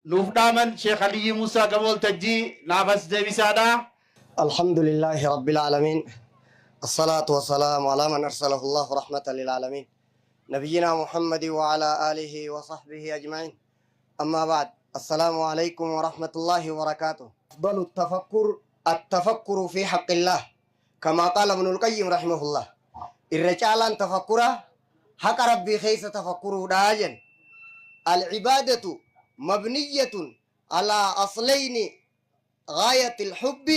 Nuuf dhaaman Sheekh Aliyyii Muusaa gama waltajjii naaf as deebisaadha. الحمد لله رب العالمين، الصلاة والسلام على من أرسله الله رحمة للعالمين، نبينا محمد وعلى آله وصحبه أجمعين. أما بعد، السلام عليكم ورحمة الله وبركاته. أفضل التفكر التفكر في حق الله، كما قال ابن القيم رحمه الله. الرجال تفكر حق ربي خيس تفكره داجن. العبادة مبنية على أصلين: غاية الحب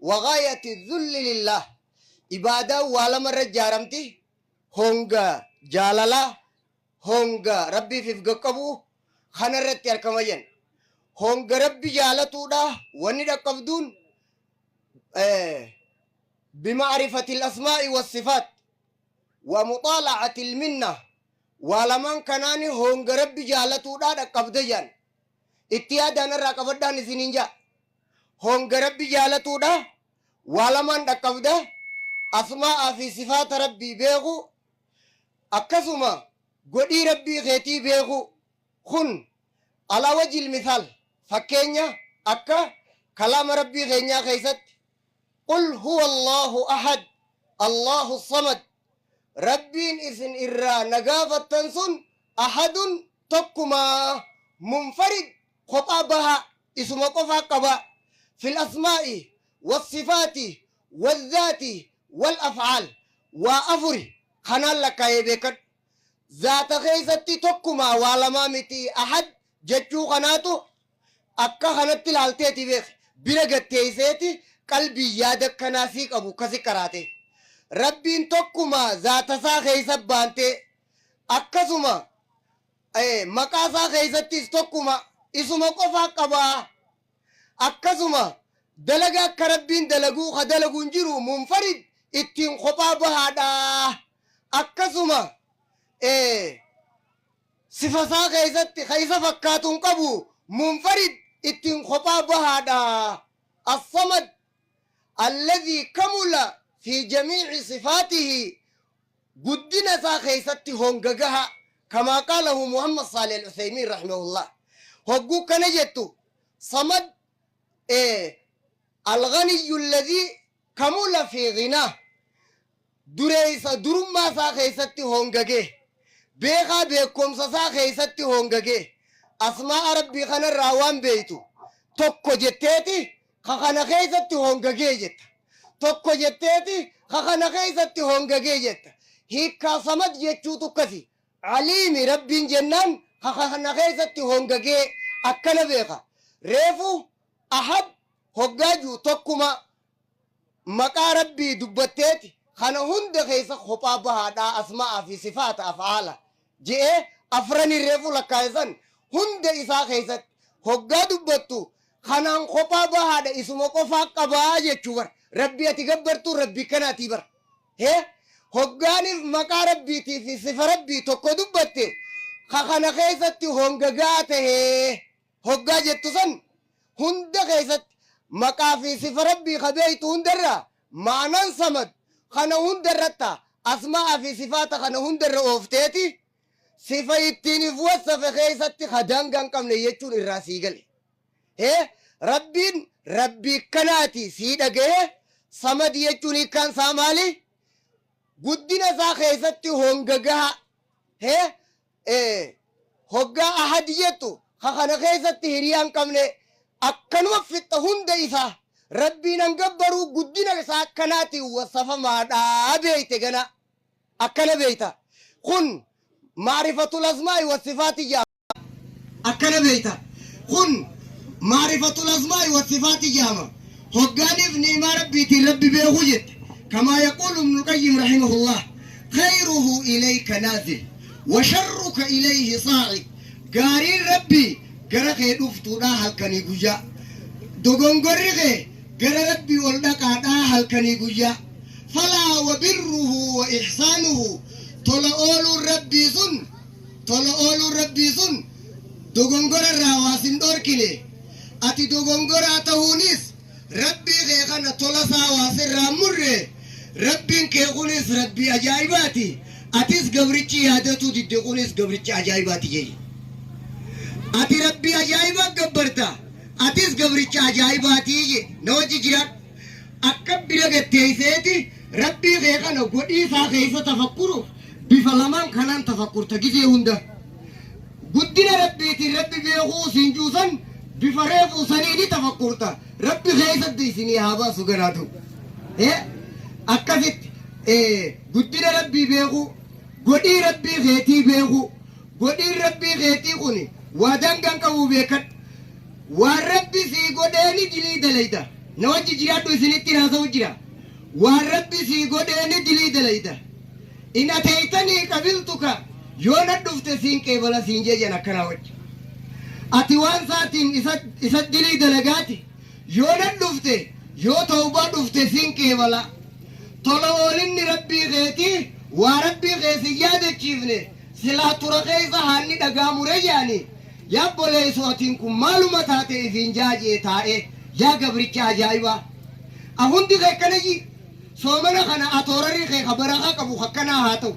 وغاية الذل لله. Ibaadaa waa lamarra ijaaramti: honga jaalalaa, honga rabbiif if qaqqabu kanarratti argama jenna. Honga rabbi jaalatuudha wanni dhaqqabduun بمعرفة الأسماء والصفات ومطالعة المنة. Waa lamaan kanaani honga rabbi jaalatuudha dhaqqabde jedhan. Itti yaadaan irraa qabadhaan isiniin jaa. Honga rabbi jaalatuudha waa lamaan dhaqqabda: asmaa'aa fi sifaata rabbii beeku, akkasuma godhii rabbii keetii beeku. Kun على وجه المثال, fakkeenya akka kalaama rabbii keenyaa keessatti: قل هو الله أحد الله الصمد. Rabbiin isin irraa nagaafattan sun أحد, tokkumaa, منفرد, kophaa baha, isuma qofaa qaba, في الأسماء والصفات والذات والأفعال. Waa afuri kanaan lakkaa'ee beekadhu. Zaata keessatti tokkumaa, waa lamaa miti. أحد jechuu kanaatu akka kanatti ilaalteeti beek, bira gatteeyseeti qalbii yaada akkanaa sii qabu kasi qaraate. Rabbiin tokkuma zaata isaa keessa baantee, akkasuma maqaa isaa keessattis tokkuma, isuma qofaa qabaa. Akkasuma dalaga akka rabbiin dalaguu ka dalagu hin jiru, منفرد, ittiin kophaa bahaadha. Akkasuma sifa isaa keessatti ka isa fakkaatu hin qabu, منفرد, ittiin kophaa bahaadha. الصمد الذي كمل في جميع صفاته, guddina isaa keessatti hongagaha, كما قاله محمد صالح العثيمين رحمه الله. Hogguu kana jettu صمد الغني الذي كمل في غناه, dureeysa durummaa isaa keessatti hongagee, beekaa beekumsa isaa keessatti hongagee. Asmaa'a rabbii kanarraa waan beeytu tokko jetteeti ka kana keessatti hongagee jetta, tokko jetteeti ka kana keessatti hongagee jetta. Hiikkaa صمد jechuutu akkasi. Aliimi rabbiin jennaan ka kana keessatti hongagee akkana beeka. Reefu أحد hoggaajuu tokkuma maqaa rabbii dubbatteeti kana hunda keessa kophaa bahaadhaa, asmaa'aa fi sifaata af'aala je'ee afranii reefu lakkaa'esan hunda isaa keessatti hoggaa dubbattu kanaan kophaa bahaadha, isuma qofaa qabaa jechuu bar. Rabbii ati gabbartuu rabbii kanaatii bar. Hee, hoggaaniif maqaa rabbiitii fi sifa rabbii tokko dubbatte ka kana keessatti hongagaa tahee hoggaa jettu san hunda keessatti maqaa fi sifa rabbii ka beeytu hundarraa ma'anaan صمد kana hundarratta asmaa'aa fi sifaata kana hundarra oofteeti sifa ittiin if wasafe keessatti ka daangaa hin qabne jechuun irraa sii gale. Hee, rabbiin rabbii kanaati sii dhagaye. صمد jechuun hiikkaan isaa maali? Guddina isaa keessatti hongagaha. Hee, hoggaa أحد jettu ka kana keessatti hiriyaa hin qabne, akkanuma fixxa hunda isaa. Rabbiin hangabbaruu guddina isaa akkanaatiin wasafamaadhaa beeyte gana akkana beeyta. Kun معرفة الأسماء والصفات jedhama. Akkana beeyta, kun معرفة الأسماء والصفات jedhama. Hoggaaniif ni'imaa rabbiitiin rabbi beekuu jette, كما يقول ابن القيم رحمه الله: خيره إليك نازل وشرك إليه صاعد. Gaariin rabbii gara kee dhuftuudha halkanii guyyaa, dogongorri kee gara rabbii ol dhaqaadhaa halkanii guyyaa. فلا وبره وإحسانه, tola ooluun rabbii sun, tola ooluun rabbii sun dogongora irraa waa sin dhorkine. Ati dogongoraa tahuunis rabbii kee kana tola isaa waa sirraa murre. Rabbiin kee kunis rabbii ajaa'ibaati, atis gabrichi yaadatuu didde kunis gabrichi ajaa'ibaati jedhe. Ati rabbii ajaa'iba gabbarta. Gabricha ajaa'ibaatii je na wajji jiraadhu. Akka bira gatteeyseeti Rabbii kee kana godhii isaa keessa tafakkuruuf bifa lamaan kanaan tafakkurta gizee hunda. Guddina Rabbiitiin Rabbi beekuu siin juu san bifa reefuu saniini tafakkurta. Rabbi keessatti isinii haa baasu ganaatu. Akkasitti guddina Rabbii beekuu, godhii Rabbii keetii beekuu. Godhiin Rabbii keetii kuni waa daangaan qabuu beekadhu. Waan Rabbi sii godheeni dilii dalayda. Na wajji jiraadhu isinittiin haasa'u jira. Waan Rabbi sii godheeni dilii dalayda. In ateeytanii qabiltuka, yoo na dhufte siin qeebala siin jejan akkanaa wajji. Ati waan isaatiin isa isa dilii dalagaati yoo na dhufte, yoo tawbaa dhufte siin qeebala. Tola oolinni Rabbii keetii waa Rabbii kee sin yaadachiifne silaa tura keessa haanni dhagaa mure je'anii. Yaa obboleeysoo, atiin kun maaluma taate ifiin ja'a je'e taa'ee. Yaa gabricha ajaa'ibaa, a hundi kee akkana ji'i. Soomana kana atoorarii kee ka barakaa qabu kakkanaa haa ta'u.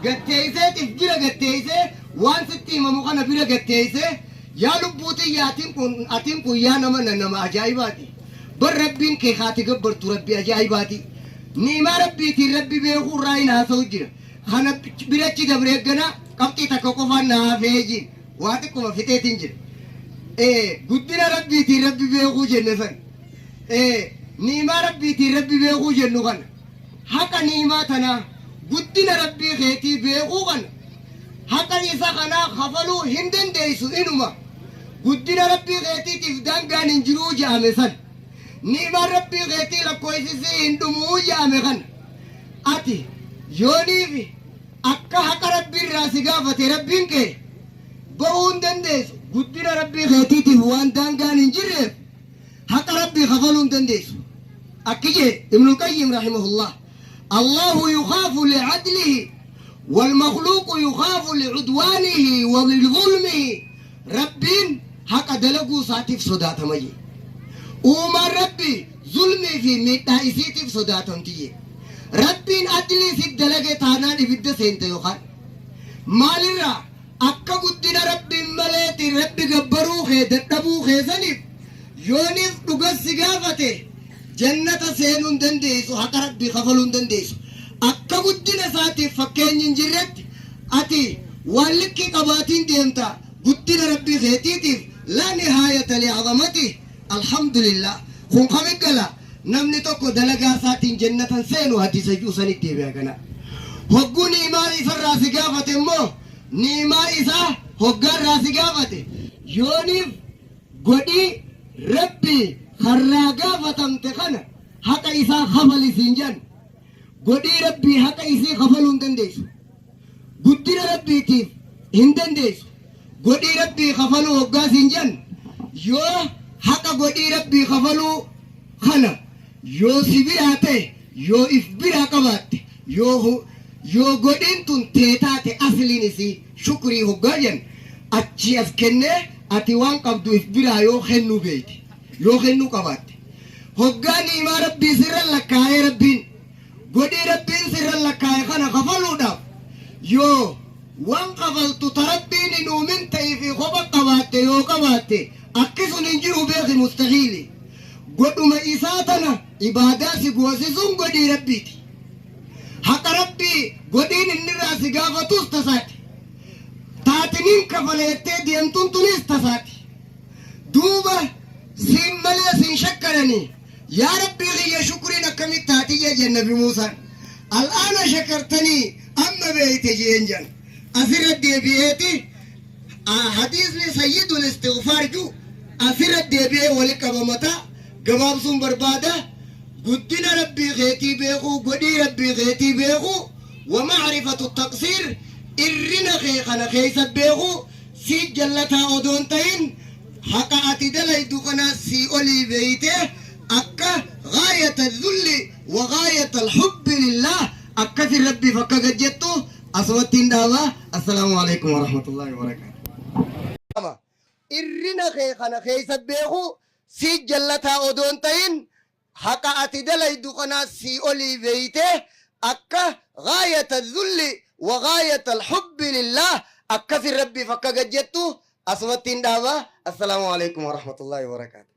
Gad teeyseet if bira gad teeysee waan sitti himamu kana bira gad teeysee, yaa lubbuu tiyya, atiin kun yaa nama nama ajaa'ibaati. Bar Rabbiin kee ka ati gabbartu Rabbi ajaa'ibaati. Ni'imaa Rabbiitiin Rabbi beekuu irraa hin haasa'u jira. Kana birachi dabree gana qabxii takka qofaan na hafee jiin waa xiqquma fixeetiin jira. Guddina Rabbiitiin Rabbi beekuu jenne san, ni'imaa Rabbiitiin Rabbi beekuu jennu kana, haqa ni'imaa tanaa, guddina Rabbii keetii beekuu kana, haqa isa kanaa kafaluu hin dandeeysu inuma. Guddina Rabbii keetiitiif daangaan hin jiruu je'ame san, ni'imaan Rabbii keetii lakkoofsisii hin dhumuu je'ame kana, ati yooniifi akka haqa Rabbii irraa si gaafate Rabbiin kee bahuu hin dandeessu. Guddina Rabbii keetiitiif waan daangaan hin jirreef haqa Rabbii kafaluu hin dandeessu. Akki jee Ibnul Qayyim rahimahullah: الله يخاف لعدله والمخلوق يخاف لعدوانه ولظلمه. Rabbiin haqa dalaguu isaatiif sodaatama jee. Uumaan Rabbii zulmii fi miidhaa isiitiif sodaatamti jee. Rabbiin adlii sit dalage taanaan ibidda seente, yookaan maalirraa akka guddina Rabbiin maleeti Rabbi gabbaruu kee dadhabuu keessaniif yooniif dhugas si gaafate jannata seenuu hin dandeessu, haqa Rabbii kafaluu hin dandeessu. Akka guddina isaatiif fakkeenyi hin jirretti ati waan likkii qabaatiin deemta. Guddina Rabbii keetiitiif لا نهاية لعظمته. Alhamdulillah. Kun kami gala? Namni tokko dalagaa isaatiin jannatan seenu hadiisa ji'u sanitti deebi'a kana. Hogguu ni'imaa isarraa si gaafate immoo, ni'imaa isaa hoggaarraa si gaafate, yooniif godhii Rabbii karraa gaafatamte kana haqa isaa kafali siin jedhan, godhii Rabbii haqa isii kafaluu hin dandeessu. Guddina Rabbiitiif hin dandeessu. Godhii Rabbii kafaluu hoggaa siin jedhan, yoo haqa godhii Rabbii kafaluu kana yoo si biraa ta'e, yoo if biraa qabaatte, yoo godhiin tun tee taate, asliin isii shukrii hoggaa jedhan achii as kennee ati waan qabdu if biraa yoo kennuu beeyte, yoo kennuu qabaatte, hoggaa ni'imaa Rabbii sirra lakkaa'ee, Rabbiin godhii Rabbiin sirra lakkaa'e kana kafaluudhaaf yoo waan kafaltu ta Rabbiin hin uumin ta'ii fi kopha qabaatte, yoo qabaatte, akki sun hin jiru beeki, mustahiili. Godhuma isaa tana ibaadaa si goosisuun godhii Rabbiiti. Haqa Rabbii godhiin inni irraa si gaafatus tasaati. Taatiniin kafaleettee deemtuun tunis tasaati. Duuba siin malee siin shakkaranii, yaa Rabbii kiyya, shukriin akkamitti taatiyya jeen Nabi Muusaan. الآن شكرتني, amma beeyte jeen jan. Asirra deebi'eeti hadiisni سيد الاستغفار ju asirra deebi'ee wali qabamata gabaabsuun barbaada. Guddina Rabbii keetii beekuu, godhii Rabbii keetii beekuu, ومعرفة التقصير, irrina kee kana keessa beekuu, sii jallataa odoon ta'in haqa ati dalaydu kana sii olii beeyte, akka غاية الذل وغاية الحب لله akkasi Rabbiif akka gajjettu asumattiin dhaaba. السلام عليكم ورحمة الله وبركاته. Irrina kee kana keessa beeku, sii jallataa odoon ta'in haqa ati dalaydu kana sii olii beeyte, akka غاية الذل وغاية الحب لله akkasi Rabbiif akka gajjettu asumattiin dhaaba. السلام عليكم ورحمة الله وبركاته.